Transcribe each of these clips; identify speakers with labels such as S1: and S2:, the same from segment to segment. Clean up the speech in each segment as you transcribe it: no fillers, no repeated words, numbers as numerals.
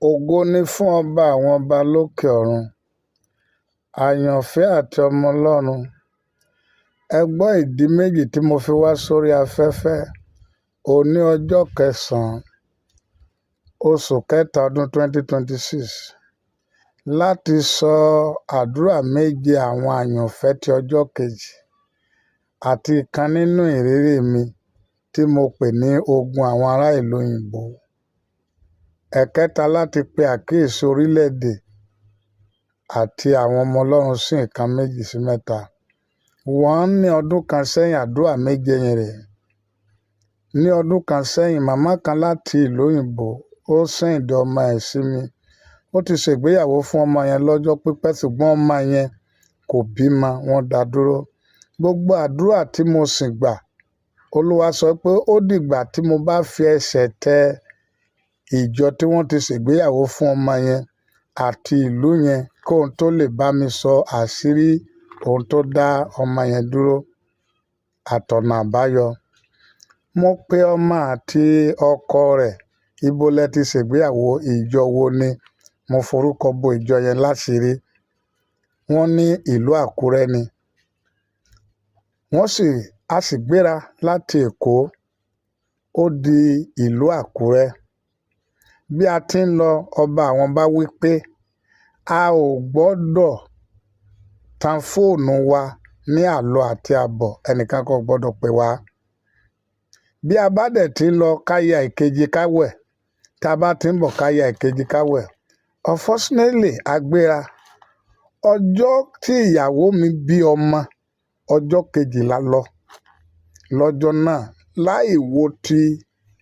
S1: Ògo ni fún ọba àwọn ọba lókè ọ̀run. Àyànfẹ́ àti ọmọ Ọlọ́run. Ẹ gbọ́ ìdí méjì tí mo fi wá sórí afẹ́fẹ́. Òní ọjọ́ kẹsàn-án, oṣù kẹta ọdún 2026. Láti sọ àdúrà méje àwọn àyànfẹ́ ti ọjọ́ kejì àti ìkan nínú ìrírí mi tí mo pè ní ogun àwọn ará ìlú òyìnbó. Ẹ̀kẹta, láti pe àkíyèsí orílẹ̀-èdè àti àwọn ọmọ Ọlọ́run sí nǹkan méjì sí mẹ́ta. Wọ́n ní ọdún kan sẹ́yìn, àdúrà méje yẹn rèé. Ní ọdún kan sẹ́yìn, màmá kan láti ìlú òyìnbó ó send ọmọ ẹ̀ sí mi. Ó ti ṣègbéyàwó fún ọmọ yẹn lọ́jọ́ pípẹ́, ṣùgbọ́n ọmọ yẹn kò bímọ, wọ́n dá dúró. Gbogbo àdúrà tí mo sì gbà, Olúwa sọ pé ó dìgbà tí mo bá fi ẹsẹ̀ tẹ ìjọ tí wọ́n ti ṣègbéyàwó fún ọmọ yẹn àti ìlú yẹn kí òun tó lè bá mi sọ àṣírí ohun tó dá ọmọ yẹn dúró àtọ̀nà àbáyọ. Mo pe ọmọ àti ọkọ rẹ̀, ibo lẹ ti ṣègbéyàwó, ìjọ wo ni? Mo forúkọ bo ìjọ yẹn láṣìírí. Wọ́n ní ìlú Àkúrẹ́ ni. Wọ́n sì, a sì gbéra láti Èkó, ó di ìlú Àkúrẹ́. Bí a ti ń lọ, ọba àwọn bá wí pé a ò gbọdọ̀ tan fóònù wa ní àlọ àti àbọ̀, ẹnìkan kò gbọdọ̀ pè wá. Bí a bá dẹ̀ ti ń lọ, ká ya ìkejì ká wẹ̀. Tí a bá ti ń bọ̀, ká ya ìkejì ká wẹ̀. Unfortunately, a gbéra. Ọjọ́ tí ìyàwó mi bí ọmọ, ọjọ́ kejì la lọ. Lọ́jọ́ náà, láì wo ti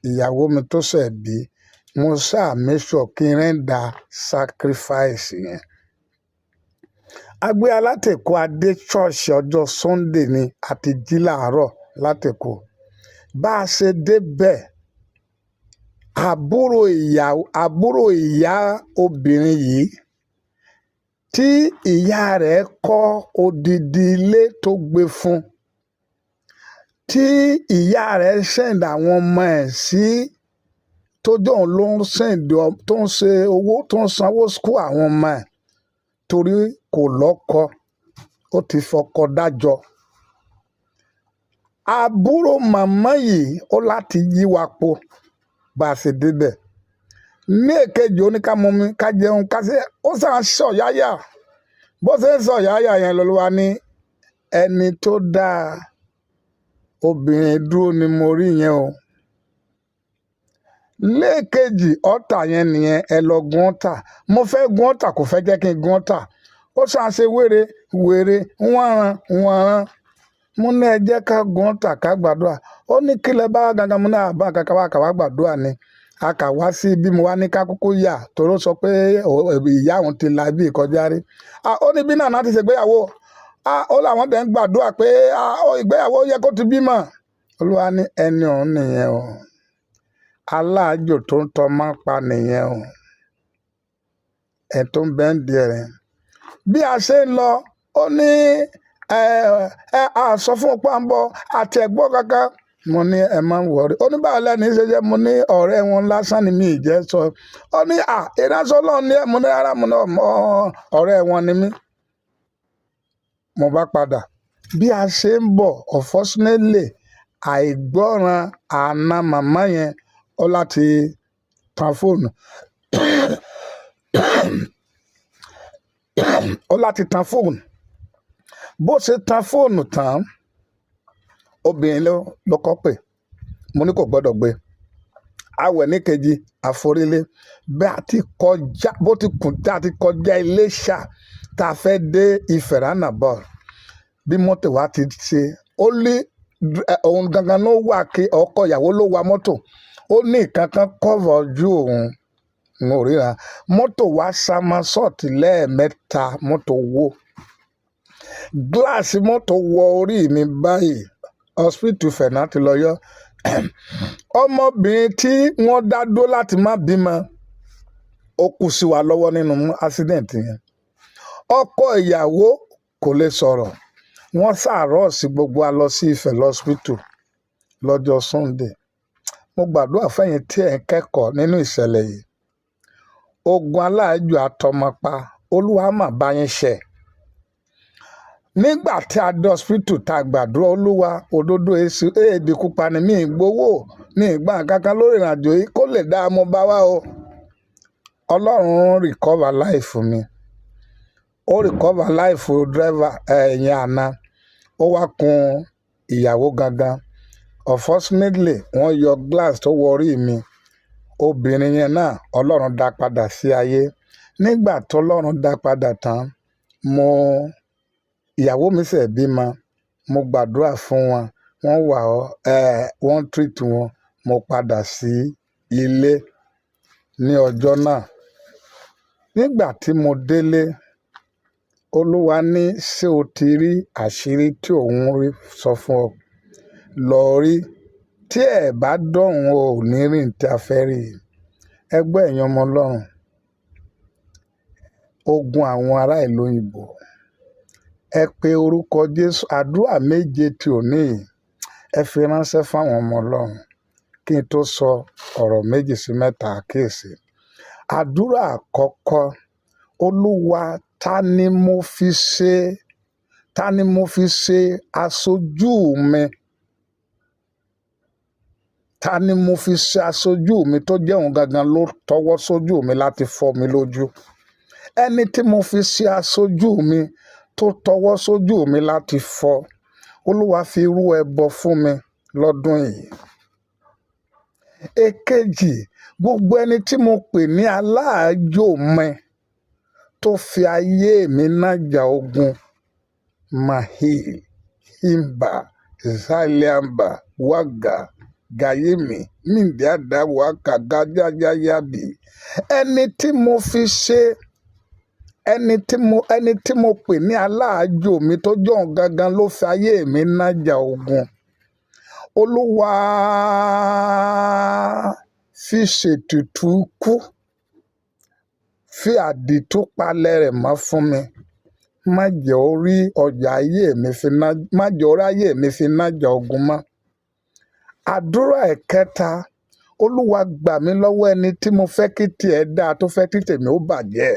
S1: ìyàwó mi tó ṣẹ̀ bí, mo sá make sure kí n render sacrifice yẹn. A gbéra láti Èkó, a dé church ọjọ́ Sunday ni a ti jí láàárọ̀ láti Èkó. Bá a ṣe dé bẹ́ẹ̀, àbúrò ìyá obìnrin yìí tí ìyá rẹ̀ kọ́ odidi ilé tó gbé fún, tí ìyá rẹ̀ send àwọn ọmọ ẹ̀ sí, tó jẹ́ òun ló ń send, tó ń ṣe owó, tó ń sanwó school àwọn ọmọ ẹ̀ torí kò lọ́kọ, ó ti fọkọ dájọ́. Àbúrò màmá yìí ó láti yí wa po bá a ṣe dé bẹ̀. Ní èkejì, ó ní ká mumi, ká jẹun, ká ṣe, ó sàn sọ yáyà. Bó ṣe ń sọ yáyà yẹn, lọ́lọ́wà ní ẹni tó dá obìnrin dúró ni mo rí yẹn o. Lẹ́ẹ̀kejì, altar yẹn nìyẹn, ẹ lọ gun altar. Mo fẹ́ gun altar, kò fẹ́ jẹ́ kí n gun altar. Ó sàn ṣe wéré wéré, wọ́nran wọ́nran. Mo ní ẹ jẹ́ ká gun altar, ká gbàdúrà. Ó ní kí lẹ bá gangan. Mo ní àbá kankan wá, ká wá gbàdúrà ni. A kà wá sí bí mo wá ní ká kúkú yà torí ó sọ pé ìyá òun ti la ibi ìkọjá rí. Ó ní bí náà náà ti ṣègbéyàwó. Ó làwọn dẹ̀ ń gbàdúrà pé ìgbéyàwó yẹ kó ti bímọ. Olúwa ní ẹni òun nìyẹn o. Aláàjò tó ń tọ́ máa pa nìyẹn o. Ẹ̀ tó ń bẹ́ ń di ẹ̀rẹ̀. Bí a ṣe ń lọ, ó ní ẹ ẹ a sọ fún ọ̀pọ̀ àǹbọ̀ àti ẹ̀gbọ́n kankan. Mo ní ẹ má worry. Ó ní báwo lẹ́ni ṣe jẹ́? Mo ní ọ̀rẹ́ wọn lásán ni, mi ì jẹ́ sọ. Ó ní à, ìránṣẹ́ Ọlọ́run ni ẹ́. Mo ní rárá, mo ní ọ̀rẹ́ wọn ni mí. Mo bá padà. Bí a ṣe ń bọ̀, unfortunately, àìgbọ́ràn àna màmá yẹn, ó láti tan fóònù. Ó láti tan fóònù. Bó ṣe tan fóònù tán, obìnrin ló kọ́ pè. Mo ní kò gbọdọ̀ gbé. A wẹ̀ ní kejì, àforílé. Bí a ti kọjá, bó ti kùn tí a ti kọjá Iléṣà tá a fẹ́ dé Ifẹ̀ roundabout. Bí mọ́tò wa ti ṣe, ó lé òun gangan ló wà kí ọkọ ìyàwó ló wa mọ́tò. Ó ní nǹkan kan cover ojú òun, n ò ríran. Mọ́tò wa somersault lẹ́ẹ̀mẹ́ta, mọ́tò wó. Gíláàsì mọ́tò wọ orí mi báyìí. Hospital Ifẹ̀ náà ti lọ yọ. Ọmọbìnrin tí wọ́n dá dúró láti má bímọ, ó kú sí wa lọ́wọ́ nínú accident yẹn. Ọkọ ìyàwó kò lè sọ̀rọ̀. Wọ́n sá rush gbogbo wa lọ sí Ifẹ̀ hospital lọ́jọ́ Sunday. Mo gbàdúrà fún ẹ̀yin tí ẹ̀ ń kẹ́kọ̀ọ́ nínú ìṣẹ̀lẹ̀ yìí. Ogun aláàjò àtọmọpa, Olúwa mà bá yín ṣe. Nígbà tí a dé hospital, tá a gbàdúrà, Olúwa, òdodo èsì èèdì kúpa ni mí gbowó mi gbà kankan lórí ìrìnàjò yìí, kó lè dá mo bá wá o. Ọlọ́run recover life mi, ó recover life driver ẹ̀yìn àná, ó wá kun ìyàwó gangan. Unfortunately, wọ́n yọ glass tó wọ orí mi. Obìnrin yẹn náà, Ọlọ́run dá padà sí ayé. Nígbà tó Ọlọ́run dá padà tán, mo ìyàwó mi ṣẹ̀ bímọ. Mo gbàdúrà fún wọn, wọ́n wà ọ́ ẹ̀, wọ́n treat wọn. Mo padà sí ilé ní ọjọ́ náà. Nígbà tí mo délé, Olúwa ní, "Ṣé o ti rí àṣírí tí òun rí sọ fún ọ? Lọ rí. Tí ẹ bá dọ̀hún, o ò ní rí tí a fẹ́ rí." Ẹ gbọ́, ẹ̀yin ọmọ Ọlọ́run, ogun àwọn ará ìlú òyìnbó. Ẹ pe orúkọ Jésù. Àdúrà méje tí ò ní yìí, ẹ fi ránṣẹ́ fáwọn ọmọ Ọlọ́run kí n tó sọ ọ̀rọ̀ méjì sí mẹ́ta àkíyèsí. Àdúrà àkọ́kọ́: Olúwa, ta ni mo fi ṣe aṣojú mi? Ta ni mo fi ṣe aṣojú mi tó jẹ́ òun gangan ló tọwọ́ sójú mi láti fọ́ mi lójú? Ẹni tí mo fi ṣe aṣojú mi tó tọwọ́ sójú mi láti fọ́, Olúwa, fi rú ẹbọ fún mi lọ́dún yìí. Èkejì, gbogbo ẹni tí mo pè ní aláàjò mi tó fi ayé mi nájà ogun, Mahil, Himba, Zaliamba, Waga, Gayemi, Mindiada, Waka, Gajajayabi. Ẹni tí mo pè ní aláàjò mi tó jẹ́ òun gangan ló fi ayé mi nájà ogun, Olúwa, fi ṣètùtù ikú, fi àdìtú palẹ̀ rẹ̀ mọ́ fún mi. Má jẹ́ ó rí ọjà ayé mi fi ná, má jẹ́ ó rí ayé mi fi nájà ogun mọ́. Àdúrà ẹ̀kẹta: Olúwa, gbà mí lọ́wọ́ ẹni tí mo fẹ́ kí tiẹ̀ dáa tó fẹ́ kí tèmi ó bàjẹ́.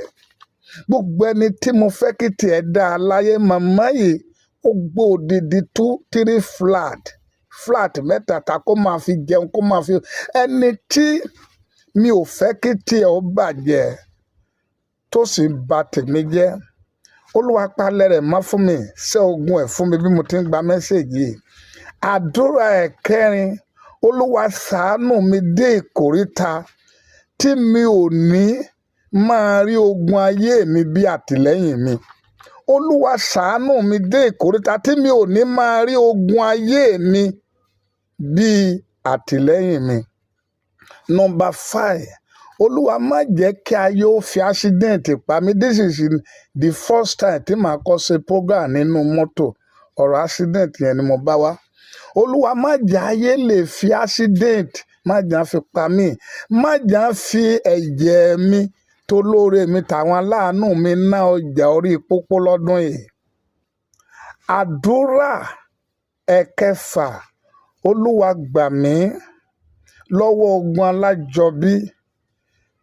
S1: Gbogbo ẹni tí mo fẹ́ kí tiẹ̀ dáa láyé. Màmá yìí, ó gbó odidi two three flat, flat mẹ́ta ta kó máa fi jẹun, kó máa fi. Ẹni tí mi ò fẹ́ kí tiẹ̀ ó bàjẹ́ tó sì bà tèmi jẹ́, Olúwa, palẹ̀ rẹ̀ mọ́ fún mi, ṣẹ́ ogun ẹ̀ fún mi bí mo ti ń gba message yìí. Àdúrà ẹ̀kẹrin: Olúwa, ṣàánú mi dé ìkóríta tí mi ò ní máa rí ogun ayé mi bí àtìlẹ́yìn mi. Olúwa, ṣàánú mi dé ìkóríta tí mi ò ní máa rí ogun ayé mi bí àtìlẹ́yìn mi. Number 5, Olúwa, má jẹ́ kí ayé ó fi accident pa mí. This is the first time tí màá kọ́ ṣe program nínú mọ́tò. Ọ̀rọ̀ accident yẹn ni mo bá wá. Olúwa, má jẹ́ ayé lè fi accident, má jẹ́ á fi pa mí. Má jẹ́ á fi ẹ̀jẹ̀ mi tó lóore mi tàwọn aláàánú mi ná ọjà orí pópó lọ́dún yìí. Àdúrà ẹ̀kẹfà: Olúwa, gbà mí lọ́wọ́ ogun alájọbí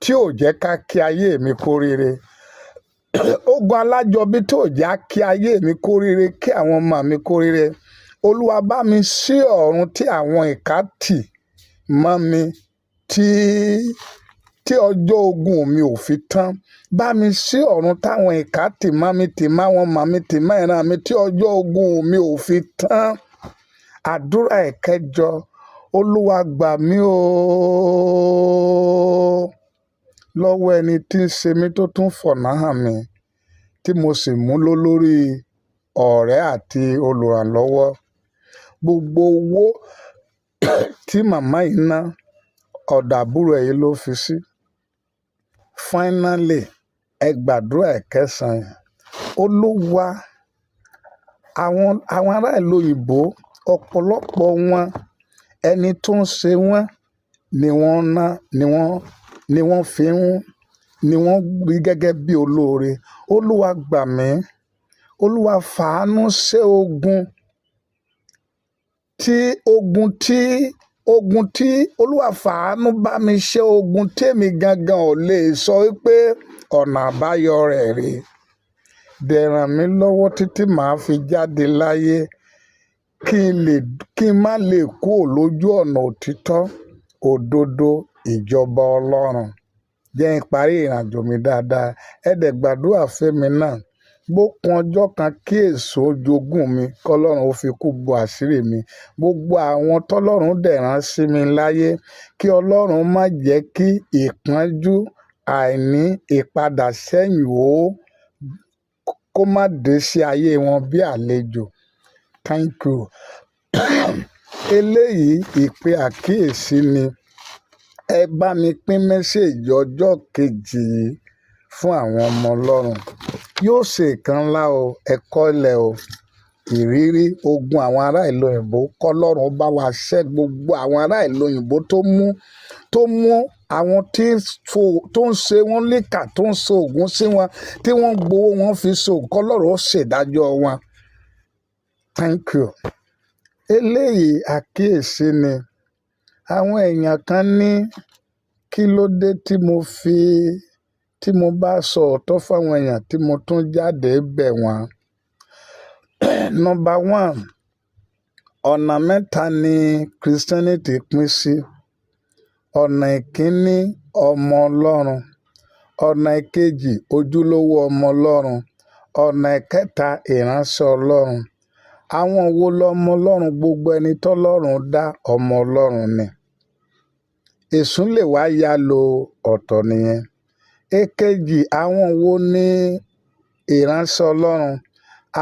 S1: tí ò jẹ́ ká kí ayé mi kú oríire. Ogun alájọbí tí ò jẹ́ kí ayé mi kú oríire, kí àwọn ọmọ mi kú oríire. Olúwa, bá mi ṣí ọ̀run tí àwọn ìkà tì mọ́ mi tí ọjọ́ ogun mi ò fi tán. Bá mi ṣí ọ̀run táwọn ìkà tì mọ́ mi, tì mọ́ àwọn ọmọ mi, tì mọ́ ìran mi, tí ọjọ́ ogun mi ò fi tán. Àdúrà ẹ̀kẹjọ: Olúwa, gbà mí o lọ́wọ́ ẹni tí ń ṣe mí tó tún fọ̀nà hàn mí, tí mo sì mú lólórí ọ̀rẹ́ àti olùrànlọ́wọ́. Gbogbo owó tí màmá yìí ná, ọ̀dọ̀ àbúrò ẹ̀ yìí ló fi sí. Finally, ẹ gbàdúrà ẹ̀kẹsàn-án. Olúwa, àwọn ará ìlú òyìnbó, ọ̀pọ̀lọpọ̀ wọn, ẹni tó ń ṣe wọ́n ni wọ́n ná, ni wọ́n fi ń, ni wọ́n rí gẹ́gẹ́ bí olóore. Olúwa, gbà mí. Olúwa, fàánú ṣẹ́ ogun tí Olúwa, fàánú bá mi ṣẹ́ ogun tí èmi gangan ò lè sọ wípé Ọ̀nà àbáyọ rẹ̀ rèé. Dẹ̀ ràn mí lọ́wọ́ títí màá fi jáde láyé, kí n má lè kúrò lójú ọ̀nà òtítọ́, òdodo, ìjọba Ọlọ́run. Jẹ́ n parí ìrìnàjò mi dáadáa. Ẹ dẹ̀ gbàdúrà fémi náà. Bó kun ọjọ́ kan kí èso jogún mi, kọ́lọ́run ó fi kú bo àṣírí mi. Gbogbo àwọn tọ́lọ́run dẹ̀ rán sí mi láyé, kí Ọlọ́run má jẹ́ kí ìpọ́njú, àìní, ìpadà sẹ́yìn ó kó má dé sí ayé wọn bí àlejò. Thank you. Eléyìí ìpè àkíyèsí ni. Ẹ bá mi pín message ọjọ́ kejì yìí fún àwọn ọmọ Ọlọ́run. Yóò ṣe nǹkan ńlá o, ẹ kọ́lẹ̀ o. Ìrírí ogun àwọn ará ìlú òyìnbó, kọ́lọ́run bá wa ṣẹ́ gbogbo àwọn ará ìlú òyìnbó tó mú àwọn tí tó ń ṣe wọ́n líkà, tó ń so ògùn sí wọn, tí wọ́n gbowó wọn fi so ògùn, kọ́lọ́run ó ṣèdájọ́ wọn. Thank you. Eléyìí àkíyèsí ni. Àwọn èèyàn kan ní kí ló dé tí mo bá sọ òótọ́ fún àwọn èèyàn tí mo tún jáde bẹ̀ wọ́n. Number one, ọ̀nà mẹ́ta ni Christianity pín sí. Ọ̀nà ìkíní, ọmọ Ọlọ́run. Ọ̀nà ìkejì, ojúlówó ọmọ Ọlọ́run. Ọ̀nà ìkẹta, ìránṣẹ́ Ọlọ́run. Àwọn wo lọmọ Ọlọ́run? Gbogbo ẹni tọ́lọ́run dá, ọmọ Ọlọ́run ni. Èṣù lè wá yá lo ọ̀tọ̀ nìyẹn. Èkejì, àwọn wo ni ìránṣẹ́ Ọlọ́run?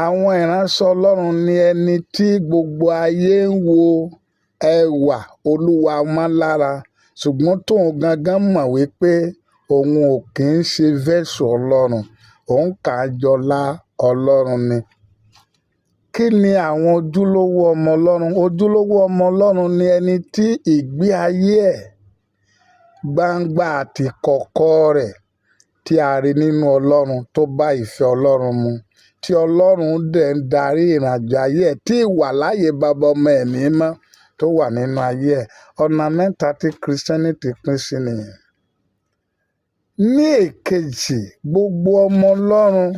S1: Àwọn ìránṣẹ́ Ọlọ́run ni ẹni tí gbogbo ayé ń wo ẹwà Olúwa mọ́ lára, ṣùgbọ́n tóun gangan mọ̀ wípé òun ò kí ń ṣe vessel Ọlọ́run, òun kà á jọlá Ọlọ́run ni. Kí ni àwọn ojúlówó ọmọ Ọlọ́run? Ojúlówó ọmọ Ọlọ́run ni ẹni tí ìgbé ayé ẹ̀, gbangba àti ìkọ̀kọ̀ rẹ̀ tí a rí nínú Ọlọ́run tó bá ìfẹ́ Ọlọ́run mu, tí Ọlọ́run dẹ̀ ń darí ìrìnàjò ayé ẹ̀, tí ìwàláàyè baba, ọmọ, ẹ̀mí mọ́ tó wà nínú ayé ẹ̀. Ọ̀nà mẹ́ta tí Christianity pín sí nìyẹn. Ní èkejì, gbogbo ọmọ Ọlọ́run,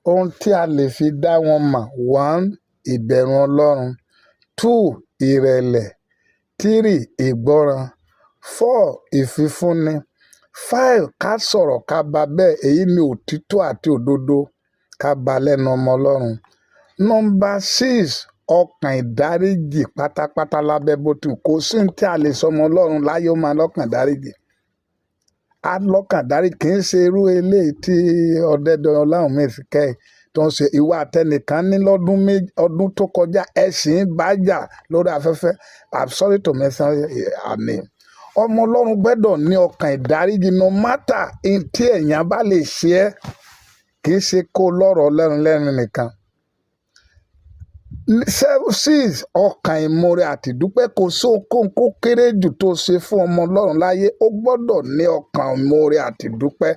S1: ohun tí a lè fi dá wọn mọ̀: one, ìbẹ̀rù Ọlọ́run; two, ìrẹ̀lẹ̀; three, ìgbọ́ràn; four, ìfifúnni; five, ká sọ̀rọ̀ ká bá bẹ́ẹ̀. Èyí ni òtítọ́ àti òdodo ká bá lẹ́nu ọmọ Ọlọ́run. Number six, ọkàn ìdáríjì pátápátá lábẹ́ bó ti kò sí ní tí a lè sọ ọmọ Ọlọ́run láyé, ó máa lọ́kàn ìdáríjì. Á lọ́kàn ìdáríjì, kì í ṣe irú eléyìí tí Ọ̀dẹ́dọ̀yìn Ọláwùnmí kẹ́ tó ń ṣe ìwà àtẹnìkan ní lọ́dún méjì, ọdún tó kọjá, ẹ̀sìn bájà lórí afẹ́fẹ́. I'm sorry to mention her name. Ọmọ Ọlọ́run gbọ́dọ̀ ní ọkàn ìdáríjì, no matter in tí èèyàn bá lè ṣe é, kì í ṣe kó lọ́rọ̀ lẹ́nu lẹ́nu nìkan. Six, ọkàn ìmoore àti ìdúpẹ́. Kò sóhunkóhun kó kéré jù tó ṣe fún ọmọ Ọlọ́run láyé, ó gbọ́dọ̀ ní ọkàn ìmoore àti ìdúpẹ́.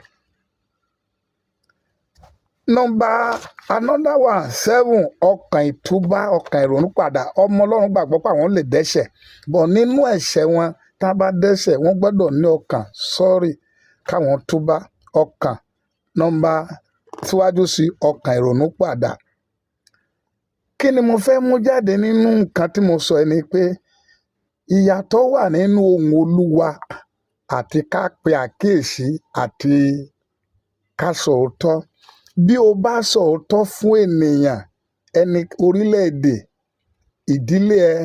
S1: Number another one, seven, ọkàn ìtúbá, ọkàn ìrònúpìwàdà. Ọmọ Ọlọ́run gbàgbọ́ pé àwọn lè dẹ́ṣẹ̀, but nínú ẹ̀ṣẹ̀ wọn, tá bá dẹ́ṣẹ̀, wọ́n gbọ́dọ̀ ní ọkàn sorry káwọn túbá. Ọkàn number síwájú sí ọkàn ìrònúpìwàdà. Kí ni mo fẹ́ mú jáde nínú nǹkan tí mo sọ ni pé ìyàtọ̀ wà nínú ohùn Olúwa àti ká pe àkíyèsí àti ká sọ òótọ́. Bí o bá sọ òótọ́ fún ènìyàn, ẹni, orílẹ̀-èdè, ìdílé ẹ,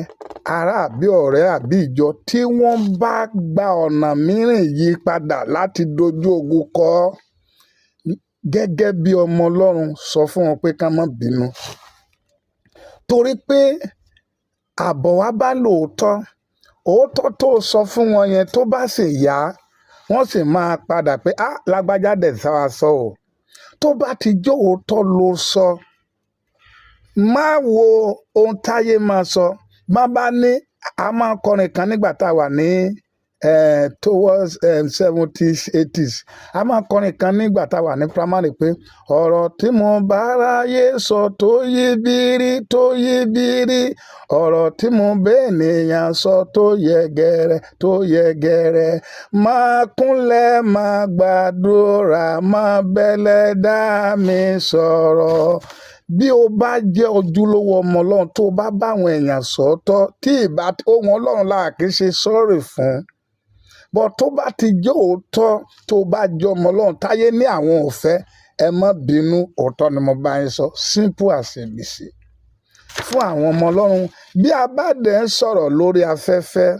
S1: ará àbí ọ̀rẹ́ àbí ìjọ, tí wọ́n bá gba ọ̀nà mìíràn yí padà láti dojú ogun kọ ọ́, gẹ́gẹ́ bí ọmọ Ọlọ́run, sọ fún wọn pé ká má bínú. Torí pé àbọ̀ wá bá lóòótọ́, òótọ́ tó sọ fún wọn yẹn, tó bá sì yá, wọ́n sì máa padà pé, "Á, lágbájá dẹ̀ sá wa sọ o." Tó bá ti jó òótọ́ ló sọ, má wo ohun táyé máa sọ. Má bá ní a máa kọrin kan nígbà tá a wà ní Towards 70s, 80s, a máa kọrin kan nígbà tá a wà ní primary pé ọ̀rọ̀ tí mo bá ráyé sọ tó yí bírí, tó yí bírí, ọ̀rọ̀ tí mo bá ènìyàn sọ tó yẹ gẹ́rẹ́, tó yẹ gẹ́rẹ́, máa kúnlẹ̀, máa gbàdúrà, máa bẹ́lẹ̀ dá mi sọ̀rọ̀. Bí o bá jẹ́ ojúlówó ọmọ Ọlọ́run, tó bá bá àwọn èèyàn sọ̀tọ̀ tí ìbá ohun Ọlọ́run là kì í ṣe sọ́ọ̀rì fún bọ́, tó bá ti jẹ́ òótọ́, tó bá jẹ́ ọmọ Ọlọ́run táyé ní àwọn ò fẹ́, ẹ má bínú, òótọ́ ni mo bá yín sọ. Simple as ABC. Fún àwọn ọmọ Ọlọ́run, bí a bá dẹ̀ ń sọ̀rọ̀ lórí afẹ́fẹ́,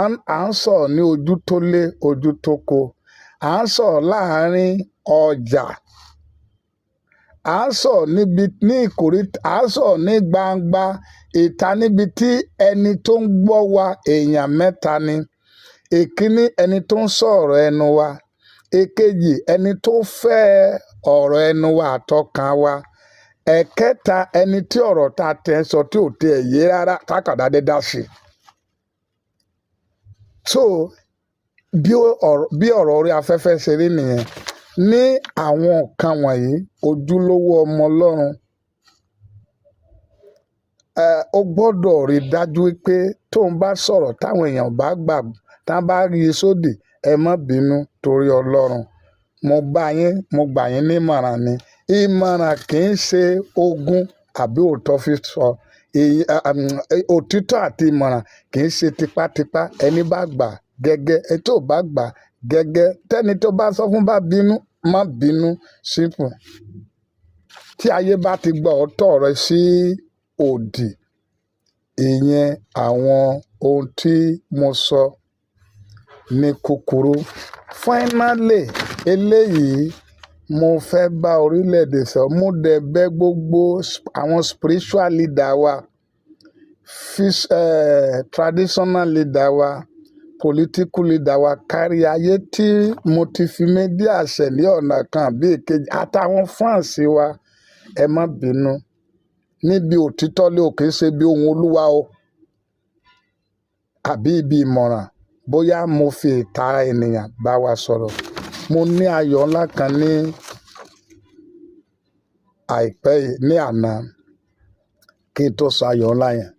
S1: one, à ń sọ̀rọ̀ ní ojú tó lé, ojú tó ko, à ń sọ̀rọ̀ láàárín ọjà, à ń sọ̀rọ̀ níbi ní ìkórìtà, à ń sọ̀rọ̀ ní gbangba ìta, níbi tí ẹni tó ń gbọ́ wa, èèyàn mẹ́ta ni. Èkíní, ẹni tó ń sọ̀rọ̀ ẹnu wa. Èkejì, ẹni tó fẹ́ ọ̀rọ̀ ẹnu wa àtọkàn wa. Ẹ̀kẹta, ẹni tí ọ̀rọ̀ tá a tẹ̀ ń sọ tí ò tiẹ̀ yé rárá, tákàdá dé dá sí. So bí ọ̀rọ̀ orí afẹ́fẹ́ ṣe rí nìyẹn. Ní àwọn nǹkan wọ̀nyí, ojúlówó ọmọ Ọlọ́run, ó gbọ́dọ̀ rí dájú pé tóun bá sọ̀rọ̀, táwọn èèyàn bá gbà, tá bá rí i sódì, ẹ má bínú torí Ọlọ́run. Mo bá yín, mo gbà yín nímọ̀ràn ni. Ìmọ̀ràn kì í ṣe ogún àbí òótọ́ fi sọ. Òtítọ́ àti ìmọ̀ràn kì í ṣe tipátipá. Ẹni bá gbà gẹ́gẹ́, ẹni tó bá gbà gẹ́gẹ́, tẹ́ni tó bá sọ fún bá bínú, má bínú. Simple. Tí ayé bá ti gba òótọ́ rẹ sí òdì, ìyẹn àwọn ohun tí mo sọ ní kúkúrú. Finally, eléyìí mo fẹ́ bá orílẹ̀-èdè sọ, mo dẹ̀ bẹ̀ gbogbo àwọn spiritual leader wa, traditional leader wa, political leader wa kárí ayé tí mo ti fi media ṣẹ̀ ní ọ̀nà kan àbí èkejì, àtàwọn fans wa, ẹ má bínú. Níbi òtítọ́ lé o, kì í ṣe bí ohun Olúwa o àbí ibi ìmọ̀ràn, bóyá mo fi ìtara ènìyàn bá wa sọ̀rọ̀. Mo ní ayọ̀ ńlá kan ní àìpẹ́ yìí, ní àná, kí n tó sọ ayọ̀ ńlá yẹn.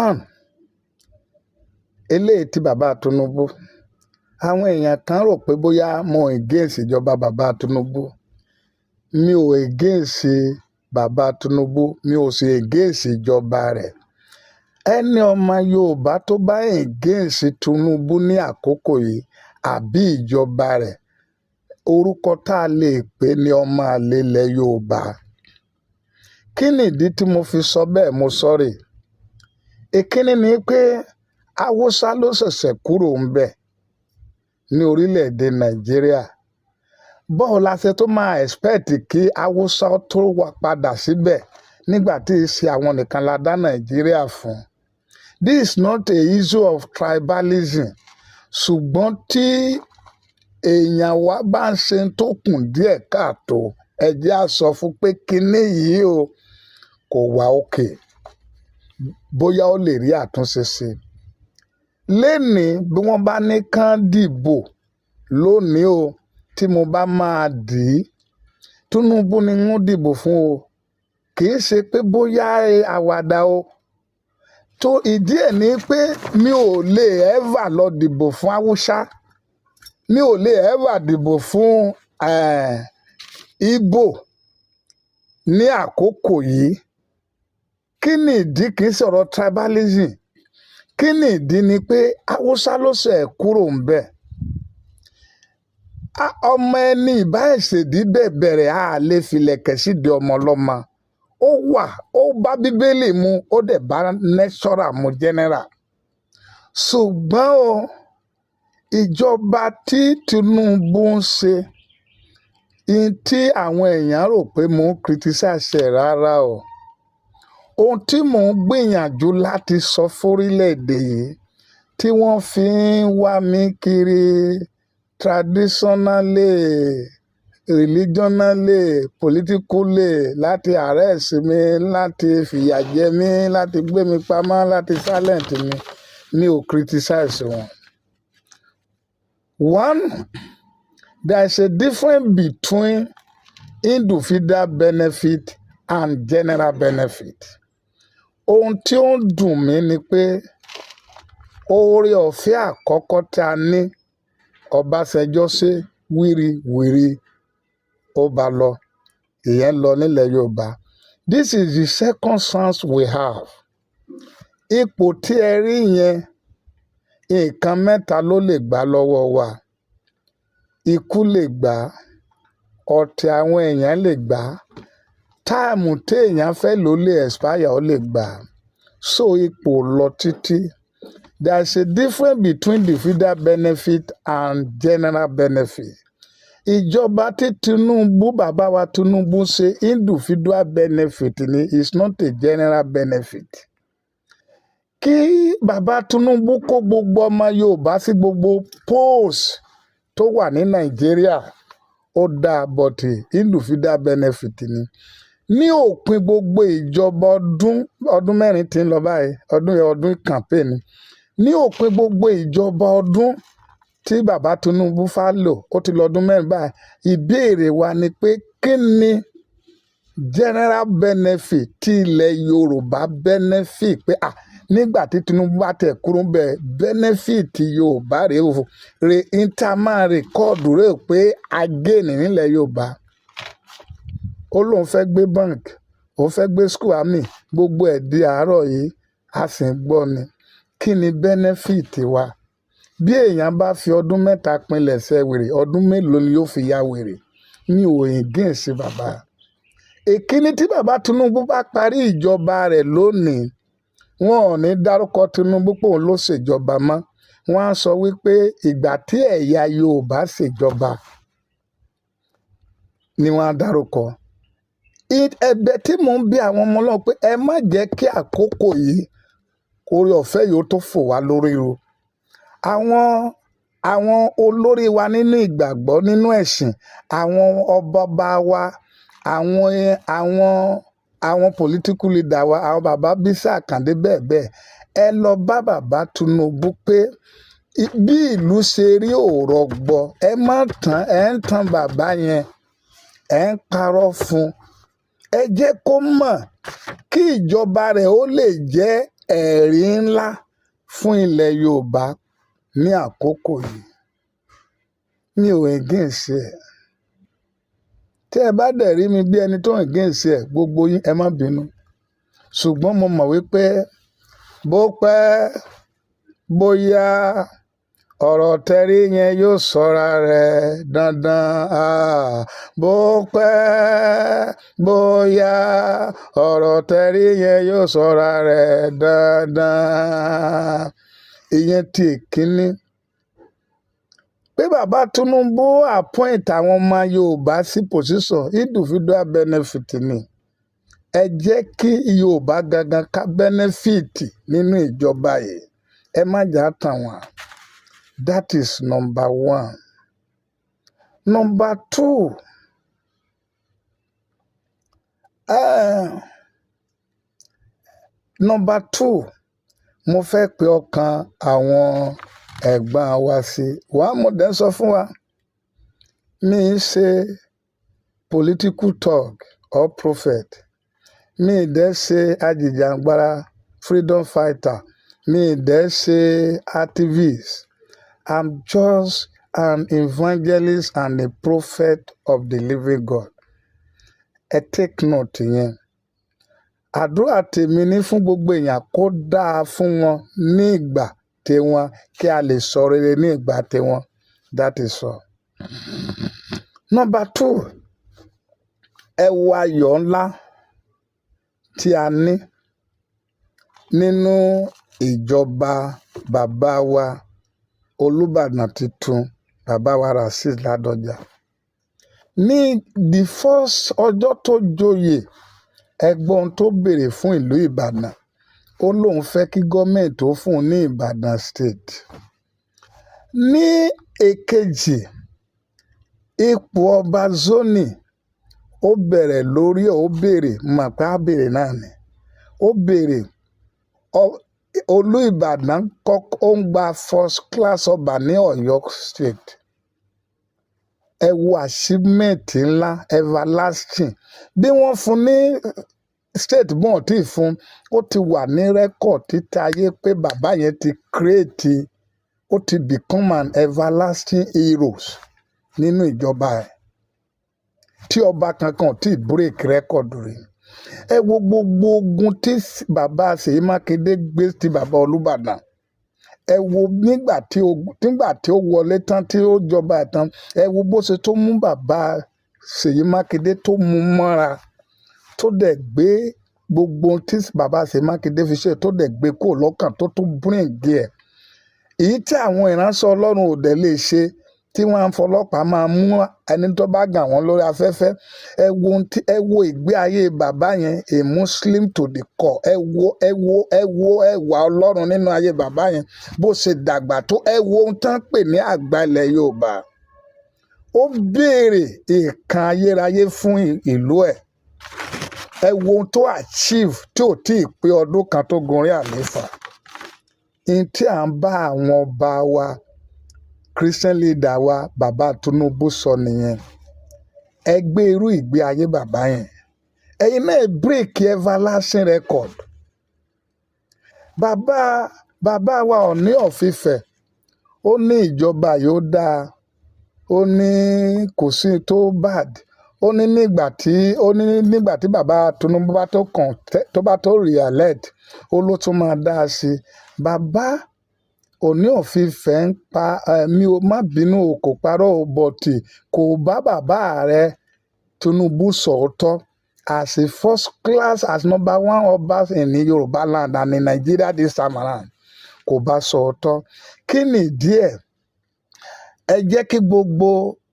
S1: One, eléyìí tí bàbá Tinubu, àwọn èèyàn kan rò pé bóyá mo against ìjọba bàbá Tinubu. Mi ò against bàbá Tinubu, mi ò sì against ìjọba rẹ̀. Ẹni ọmọ Yorùbá tó bá against Tinubu ní àkókò yìí àbí ìjọba rẹ̀, orúkọ tá a lè pè ní ọmọ àlè ilẹ̀ Yorùbá. Kí nìdí tí mo fi sọ bẹ́ẹ̀? Mo sorry. Ìkíní ni pé Haúsá ló ṣẹ̀ṣẹ̀ kúrò ńbẹ̀ ní orílẹ̀-èdè Nàìjíríà. Báwo la ṣe tó máa expect kí Haúsá tó wá padà síbẹ̀ nígbà tí í ṣe àwọn nìkan la dá Nàìjíríà fún? This is not a issue of tribalism. Ṣùgbọ́n tí èèyàn wa bá ń ṣe tó kùn díẹ̀ káàtó, ẹ jẹ́ á sọ fún pé kíní yìí o kò wá okay, bóyá ó lè rí àtúnṣe ṣe. Lénìí, bí wọ́n bá ní kán dìbò lónìí o, tí mo bá máa dì í, Tinubu ni ń dìbò fún o. Kì í ṣe pé bóyá àwàdà o. Tó ìdí ẹ̀ ni pé mi ò lè ever lọ dìbò fún Haúsá. Mi ò lè ever dìbò fún Igbo ní àkókò yìí. Kí ni ìdí? Kì í sọ̀rọ̀ tribalism. Kí ni ìdí ni pé Haúsá ló ṣẹ̀ kúrò ńbẹ̀. Ọmọ ẹni ìbá ìṣèdí bẹ́ẹ̀ bẹ̀rẹ̀, a lè filẹ̀kẹ̀ sídìí ọmọ ọlọ́mọ. Ó wà, ó bá Bíbélì mu, ó dẹ̀ bá natural mu general. Ṣùgbọ́n o, ìjọba tí Tinubu ń ṣe, ihun tí àwọn èèyàn rò pé mò ń criticize ẹ̀, rárá o. Ohun tí mò ń gbìyànjú láti sọ fórílẹ̀-èdè yìí tí wọ́n fi ń wá mi kiri traditionally, religionally, politically, láti arrest mi, láti fìyà jẹ mí, láti gbé mi pamọ́, láti silent mi. Mi ò criticize wọn. One, there is a difference between individual benefit and general benefit. Ohun tí ó ń dùn mí ni pé oore ọ̀fẹ́ àkọ́kọ́ tí a ní, Ọbásanjọ́ ṣe wíriwìri, ó bá lọ, ìyẹn lọ nílẹ̀ Yorùbá. This is the second chance we have. Ipò tí ẹ rí yẹn, nǹkan mẹ́ta ló lè gbà lọ́wọ́ wa. Ikú lè gbà á, ọ̀tẹ̀ àwọn èèyàn lè gbà á, time téèyàn fẹ́ lò lè expire, ó lè gbà á. So ipò lọ títí. There is a difference between individual benefit and general benefit. Ìjọba tí Tinubu, bàbá wa Tinubu ṣe, individual benefit ni, is not a general benefit. Kí bàbá Tinubu kó gbogbo ọmọ Yorùbá sí gbogbo post tó wà ní Nàìjíríà, ó dáa, but individual benefit ni. Ní òpin gbogbo ìjọba ọdún 4 tí ń lọ báyìí, ọdún yẹn, ọdún campaign ni. Ní òpin gbogbo ìjọba ọdún tí bàbá Tinubu fà lò, ó ti lọ ọdún 4 báyìí. Ìbéèrè wa ni pé, kí ni general benefit tí ilẹ̀ Yorùbá benefit pé à nígbà tí Tinubu bá tẹ̀ kúrò bẹ́ẹ̀, benefit Yorùbá rèé o, rè inter máa record rèé pé a gain nílẹ̀ Yorùbá? Ó lóun fẹ́ gbé bank, òun fẹ́ gbé school army, gbogbo ẹ̀ di àárọ̀ yìí, a sì ń gbọ́ ni. Kí ni benefit wa? Bí èèyàn bá fi ọdún 3 pilẹ̀ṣẹ̀ wèrè, ọdún mélòó ni yóò fi ya wèrè? Mi ò against bàbá. Èkíní, tí bàbá Tinubu bá parí ìjọba rẹ̀ lónìí, wọn ò ní dárúkọ Tinubu pé òun ló ṣèjọba mọ́. Wọ́n á sọ wípé ìgbà tí ẹ̀yà Yorùbá ṣèjọba ni wọ́n á dárúkọ. Ẹ̀bẹ̀ tí mò ń bí àwọn ọmọ Ọlọ́run pé ẹ má jẹ́ kí àkókò yìí, oore ọ̀fẹ́ yìí, ó tó fò wá lórí o. Àwọn olórí wa nínú ìgbàgbọ́, nínú ẹ̀sìn, àwọn ọba wa, àwọn political leader wa, àwọn bàbá Bísí Àkàndé bẹ́ẹ̀ bẹ́ẹ̀, ẹ lọ bá bàbá Tinubu pé bí ìlú ṣe rí ò rọgbọ. Ẹ má tán, ẹ ń tan bàbá yẹn, ẹ ń parọ́ fún un. Ẹ jẹ́ kó mọ̀ kí ìjọba rẹ̀ ó lè jẹ́ ẹ̀rí ńlá fún ilẹ̀ Yorùbá ní àkókò yìí. Mi ò against ẹ̀. Tí ẹ bá dẹ̀ rí mi bí ẹni tó against ẹ̀, gbogbo yín, ẹ má bínú. Ṣùgbọ́n mo mọ̀ wípé bó pẹ́ bóyá, ọ̀rọ̀ tẹ́rí yẹn yóò sọra rẹ̀ dandan. Ah, bó pẹ́ bóyá, ọ̀rọ̀ tẹ́rí yẹn yóò sọra rẹ̀ dandan. Ìyẹn ti èkíní. Pé bàbá Tinubu appoint àwọn ọmọ Yorùbá sí position, individual benefit ni. Ẹ jẹ́ kí Yorùbá gangan ká benefit nínú ìjọba yìí. Ẹ má jà tàn wọ́n. That is number one. Number two, number two, mo fẹ́ pe ọkàn àwọn ẹ̀gbọ́n wa sí. Wàá mo dẹ̀ ń sọ fún wa, mi ń ṣe political talk or prophet. Mi ì dẹ̀ ṣe ajìjàngbara freedom fighter. Mi ì dẹ̀ ṣe activist. I'm just an evangelist and a prophet of the living God. Ẹ take note yẹn. Àdúrà tèmi ní fún gbogbo èèyàn kó dáa fún wọn ní ìgbà tiwọn, kí a lè sọ rere ní ìgbà tiwọn. That is all. Number two, ẹ wo ayọ̀ ńlá tí a ní nínú ìjọba bàbá wa Olúbàdàn tuntun, bàbá wa Rasheed Ládọjà. Ní the first ọjọ́ tó joyè, ẹ gbọ́ ohun tó béèrè fún ìlú Ìbàdàn. Ó lóun fẹ́ kí gọ́ọ̀mẹ̀ntì ó fún un ní Ìbàdàn State. Ní èkejì, ipò ọba Zoni, ó bẹ̀rẹ̀ lórí ẹ̀, ó béèrè, mọ̀ pé á béèrè náà ni. Ó béèrè Olú Ìbàdàn kọ́kọ́ ń gba first class ọba ní Ọ̀yọ́ State. Ẹ wo achievement ńlá, everlasting. Bí wọ́n fún ní state, bọ́n tí ì fún, ó ti wà ní record títí ayé pé bàbá yẹn ti create, ó ti become an everlasting heroes nínú ìjọba ẹ̀ tí ọba kankan ò tí ì break record rí. Ẹ wo gbogbo ogun tí bàbá Ṣèyí Mákindé gbé ti bàbá Olúbàdàn. Ẹ wo nígbà tí ó wọlé tán, tí ó jọba ẹ̀ tán, ẹ wo bó ṣe tó mú bàbá Ṣèyí Mákindé, tó mú mọ́ra, tó dẹ̀ gbé gbogbo ohun tí bàbá Ṣèyí Mákindé fi ṣe, tó dẹ̀ gbé kúrò lọ́kàn, tó tún bring ẹ̀. Èyí tí àwọn ìránṣẹ́ Ọlọ́run ò dẹ̀ lè ṣe, tí wọ́n á fọlọ́pàá máa mú ẹni tó bá gàn wọ́n lórí afẹ́fẹ́. Ẹ wo ohun tí ẹ wo ìgbé ayé bàbá yẹn, a Muslim to the core. Ẹ wo, ẹ wo, ẹ wo ẹwà Ọlọ́run nínú ayé bàbá yẹn, bó ṣe dàgbà tó. Ẹ wo ohun tán pè ní àgbà ilẹ̀ Yorùbá. Ó béèrè ìkan ayérayé fún ìlú ẹ̀. Ẹ wo ohun tó achieve tí ò tí ì pé ọdún kan tó gorí àlééfà. Ihun tí à ń bá àwọn ọba wa, Christian leader wa, bàbá Tinubu sọ nìyẹn. Ẹ gbé irú ìgbé ayé bàbá yẹn, ẹ̀yin náà break everlasting record. Bàbá wa Ọọ̀ni of Ifẹ̀, ó ní ìjọba yóò dáa, ó ní kò sí tó bad. Ó ní nígbà tí bàbá Tinubu bá tó kàn, tó bá tó re-elect, ó ló tún máa dáa sí i. Bàbá Ọọ̀ni of Ifẹ̀ ń pa ẹ̀mí o, má bínú o, kò parọ́ o, but kò bá bàbá rẹ̀ Tinubu sọ̀tọ̀ as a first class, as number one ọba in Yorùbá land and in Nigeria this time around. Kò bá sọ̀tọ̀. Kí ni ìdí ẹ̀? Ẹ jẹ́ kí gbogbo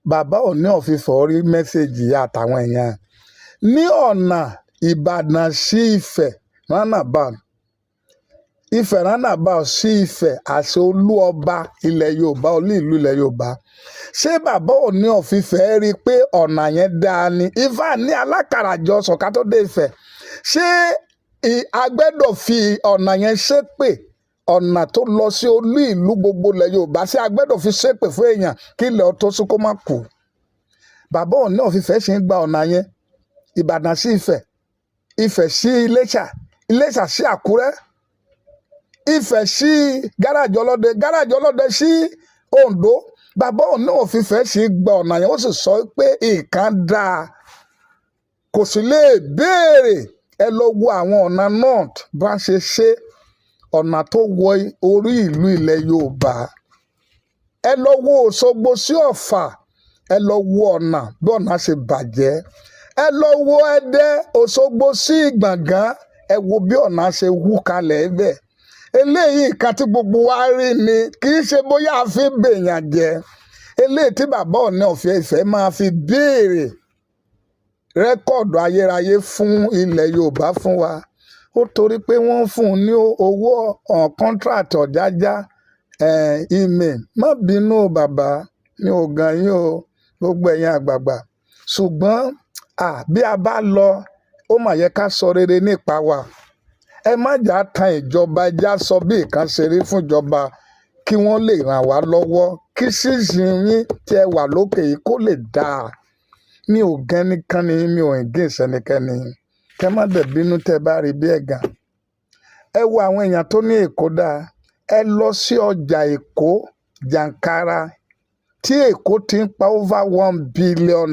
S1: bàbá Ọọ̀ni of Ifẹ̀ rí message àtàwọn èèyàn ní ọ̀nà Ìbàdàn sí Ifẹ̀ roundabout, Ifẹ̀ roundabout sí Ifẹ̀, àṣẹ olú ọba ilẹ̀ Yorùbá, olú ìlú ilẹ̀ Yorùbá. Ṣé bàbá Ọọ̀ni of Ifẹ̀ rí i pé ọ̀nà yẹn dáa ni? Ifá ní alákàràjọ sọ̀ká tó dé Ifẹ̀, ṣé a gbẹ́dọ̀ fi ọ̀nà yẹn ṣépè? Ọ̀nà tó lọ sí olú ìlú gbogbo ilẹ̀ Yorùbá, ṣé a gbẹ́dọ̀ fi ṣépè fún èèyàn kí ilẹ̀ tó sún kó má kú? Bàbá Ọọ̀ni of Ifẹ̀ ṣì ń gba ọ̀nà yẹn, Ìbàdàn sí Ifẹ̀, Ifẹ̀ sí Iléṣà, Iléṣà sí Àkúrẹ́, Ifẹ̀ sí gáràjì ọlọ́dẹ, gáràjì ọlọ́dẹ sí Oǹdó. Bàbá Ọọ̀ni of Ifẹ̀ sì gba ọ̀nà yẹn, ó sì sọ pé nǹkan dáa, kò sì lè béèrè. Ẹ lọ wo àwọn ọ̀nà north bá ṣe ṣe ọ̀nà tó wọ orí ìlú ilẹ̀ Yorùbá. Ẹ lọ wo Òṣogbo sí Ọ̀fà, ẹ lọ wo ọ̀nà bí ọ̀nà ṣe bàjẹ́. Ẹ lọ wo Ẹdẹ, Òṣogbo sí Gbọ̀ngàn, ẹ wo bí ọ̀nà ṣe wú kalẹ̀ bẹ́ẹ̀. Eléyìí kan tí gbogbo wa rí ni, kì í ṣe bóyá a fi bèèyàn jẹ. Eléyìí tí bàbá Ọọ̀ni of Ifẹ̀ máa fi béèrè record ayérayé fún ilẹ̀ Yorùbá fún wa, ó torí pé wọ́n fún un ní owó contract ọ̀jájá email. Má bínú o bàbá, mi ò gàn yín o, gbogbo ẹ̀yin àgbààgbà, ṣùgbọ́n bí a bá lọ, ó mà yẹ ká sọ rere nípa wa. Ẹ má jà tan ìjọba, ẹ já sọ bí nǹkan ṣe rí fún ìjọba kí wọ́n lè ràn wá lọ́wọ́, kí sísìn yín tí ẹ wà lókè yìí kó lè dáa. Mi ò gẹ́nikẹ́ni, mi ò against ẹnikẹ́ni. Kẹ́ má dẹ̀ bínú tẹ́ bá rí bí ẹ̀gàn. Ẹ wo àwọn èèyàn tó ní Èkó dáa. Ẹ lọ sí ọjà Èkó Jàǹkàrà, tí Èkó ti ń pa over ₦1 billion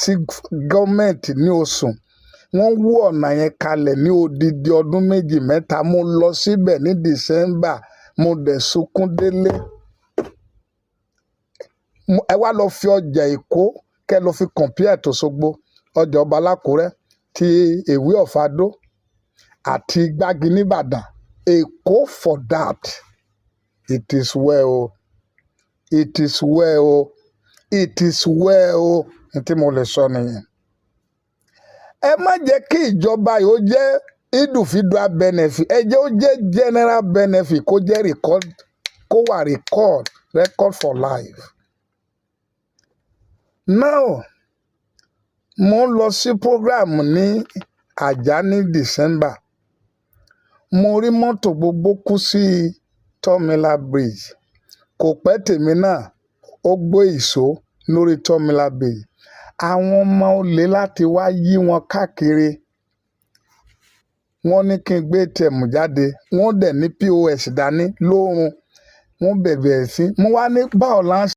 S1: sí gọ́ọ̀mẹ̀ntì ní oṣù. Wọ́n wú ọ̀nà yẹn kalẹ̀ ní odidi ọdún 2, 3. Mo lọ síbẹ̀ ní December, mo dẹ̀ sunkún délé. Ẹ wá lọ fi ọjà Èkó, kẹ́ lọ fi compare tÒṣogbo, ọjà ọba l'Ákúrẹ́, ti Èwe of Adó àti Gbági nìbàdàn. Èkó for that. It is well o, it is well o, it is well o. Ní tí mo lè sọ nìyẹn. Ẹ má jẹ́ kí ìjọba yìí ó jẹ́ individual benefit, ẹ jẹ́ ó jẹ́ general benefit, kó jẹ́ record, kó wà record for life. Now, mo ń lọ sí program ní Ajah ní December. Mo rí mọ́tò gbogbo kú sí Third Bridge. Kò pẹ́ tèmi náà ó gbé ìṣó lórí Third Bridge. Àwọn ọmọ olè láti wá yí wọn káàkiri. Wọ́n ní kí n gbé ATM jáde, wọ́n dẹ̀ ní POS dání lórun. Wọ́n bẹ̀rẹ̀ sí mo wá ní báwo la ń